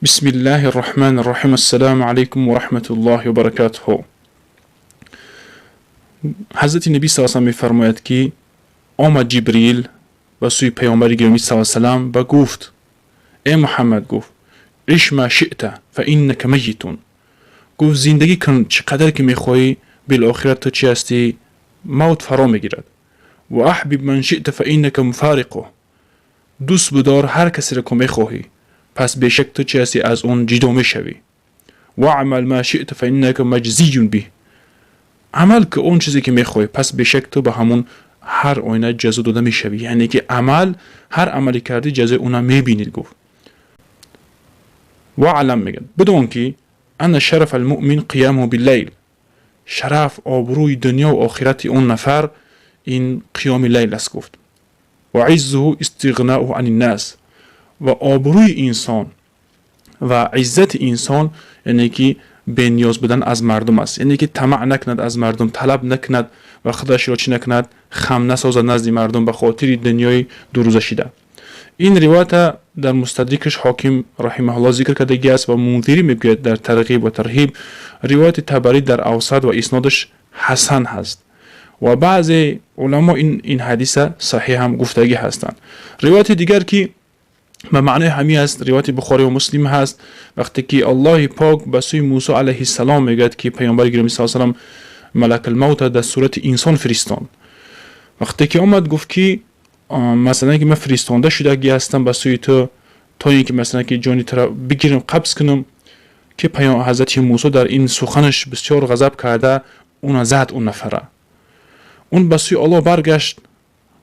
بسم الله الرحمن الرحیم. السلام علیکم و رحمة الله و برکاته. حضرت نبی صلی الله علیه و میفرماید که آمد جبریل به سوی پیامبر گرامی صلی الله علیه و سلم و گفت: ای محمد، گفت، عش ما شئت فإنك میت. گفت زندگی کن چقدر که میخوایی، بالآخره تو چی هستی؟ موت فرا میگیرد. و احبب من شئت فإنك مفارقه. دوست بدار هر کسی را که میخواهی، پس بیشک تو چی هستی؟ از اون جدا میشوی. و اعمل ما شئت فإنك مجزی به. عمل که اون چیزی که میخوای، پس بیشک تو به همون هر آینه جزا داده میشوی. یعنی که عمل، هر عملی کردی، جزای اونم میبینید. گفت واعلم، میگن بدون که ان شرف المؤمن قیامه باللیل. شرف، آبروی دنیا و آخرت اون نفر این قیام لیل است. گفت و عزه استغناؤه عن الناس. و آبروی انسان و عزت انسان یعنی که بینیاز بودن از مردم است، یعنی که طمع نکند، از مردم طلب نکند و خودش را چی نکند؟ خم نسازد نزد مردم به خاطر دنیای دو روزه شده. این روایت در مستدرکش حاکم رحمه الله ذکر کردگی است و منذری میگوید در ترغیب و ترهیب، روایت طبری در اوسط و اسنادش حسن هست و بعضی علما این حدیث صحیح هم گفتگی هستند. روایت دیگر که به معنی همی است، روایت بخاری و مسلم هست. وقتی که الله پاک به سوی موسی علیه السلام میگوید که پیامبر گرامی صلی الله علیه و ملک الموت در صورت انسان فرستان. وقتی که آمد، گفت که مثلا که من فرستانده شدگی هستم به سوی تو تا اینکه مثلا که جانی تو را بگیرم، قبض کنم، که پیام حضرت موسی در این سخنش بسیار غضب کرده، اون زد اون نفره. اون به سوی الله برگشت،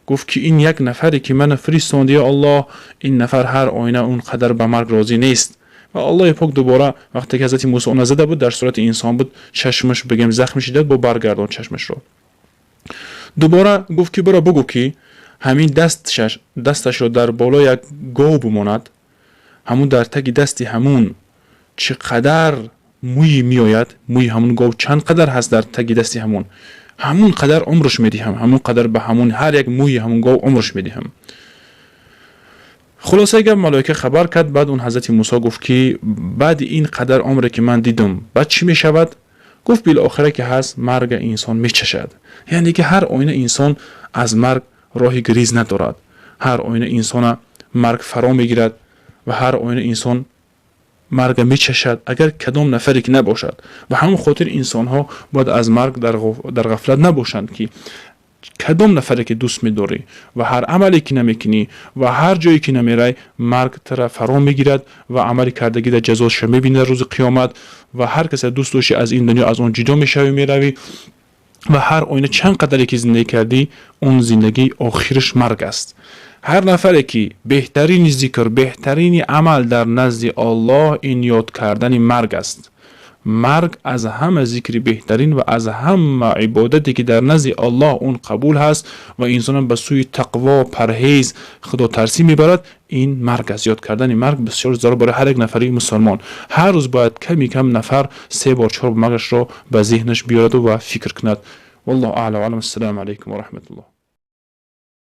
گفت که این یک نفری که من فرستاندی یا الله، این نفر هر آینه اون قدر به مرگ راضی نیست. و الله پاک دوباره وقتی که حضرت موسی اون زده بود، در صورت انسان بود، چشمش بگم زخم شده با، برگردان چشمش رو. دوباره گفت که برو بگو که همین دستش رو در بالا یک گاو بماند، همون در تگ دستی همون چقدر موی میآید، موی همون گاو چند قدر هست در تگ دستی همون، همون قدر عمرش میدهم، همون قدر به همون هر یک موی همون گاو عمرش میدهم. خلاصه اگر ملائکه خبر کرد. بعد اون حضرت موسی گفت که بعد این قدر عمر که من دیدم، بعد چی میشود؟ گفت بالاخره که هست، مرگ انسان میچشد. یعنی که هر آینه انسان از مرگ راه گریز ندارد. هر آینه انسان مرگ فرا میگیرد و هر آینه انسان مرگ میچشد، اگر کدام نفری که نباشد. و همون خاطر انسان ها باید از مرگ در غفلت نباشند که کدام نفری که دوست میداری و هر عملی که نمیکنی و هر جایی که نمیرای، مرگ تر فرا میگیرد و عمل کردگی در جزاش میبینه روز قیامت. و هر کسی دوست داشتی، از این دنیا از اون جدا میشوی، میروی و هر آینه چند قدری که زندگی کردی، اون زندگی آخرش مرگ است. هر نفری که بهترین ذکر، بهترین عمل در نزد الله این یاد کردن مرگ است. مرگ از همه ذکر بهترین و از همه عبادتی که در نزد الله اون قبول هست و انسان به سوی تقوا، پرهیز، خدا ترسی میبرد، این مرگ است. یاد کردن مرگ بسیار ضرور برای هر یک نفری مسلمان. هر روز باید کمی کم نفر سه بار، چهار بار مرگش را به ذهنش بیارد و فکر کند. والله اعلى و اعلم. السلام علیکم و رحمت الله.